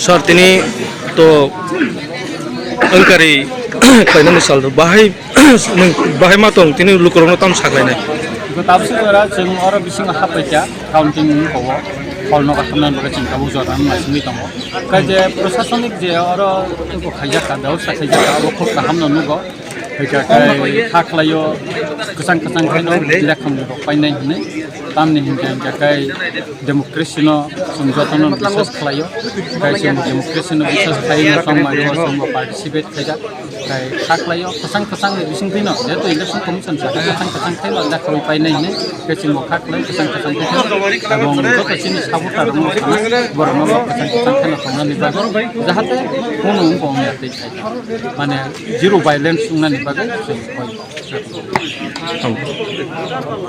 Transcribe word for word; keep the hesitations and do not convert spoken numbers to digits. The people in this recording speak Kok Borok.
Sir, tini to wngkari khlainani sal, bahai, bahai ma tong tini lukurokno tam saklainai. Tabuk sora chwng oro bisingo haphaikha, counting wngkha o, hall no gathumnani bagwi chwng tabuk jora no naisingwi tongo. Khe je prosasonik je oro khaijak kha, bebosta khaijak kha, abo khub kaham no nugo. Hwnkhe kha khlaio, kwchang kwchang khe no lekham rok painai hinwi. Tamni hinkhe hinkhe khe democracy no chwng jotono biswas khlaio. Khe chwng democracy no biswas khlai no tongmani o chwngbo participate khaijak. Khe kha khlaio kwchang kwchang ni bisingtwi no jeto election commission sa kwchang kwchang khe no lekham painai hinwi khe chwngbo kha khlai kwchang kwchang khe khe. Ebong joto chini supporter rok no sana borok no kwchang kwchang khe no tongnani bagwi jahate kunu wngkha wngya tei khaijak. Mane zero violence wngnani bagwi chwng koi.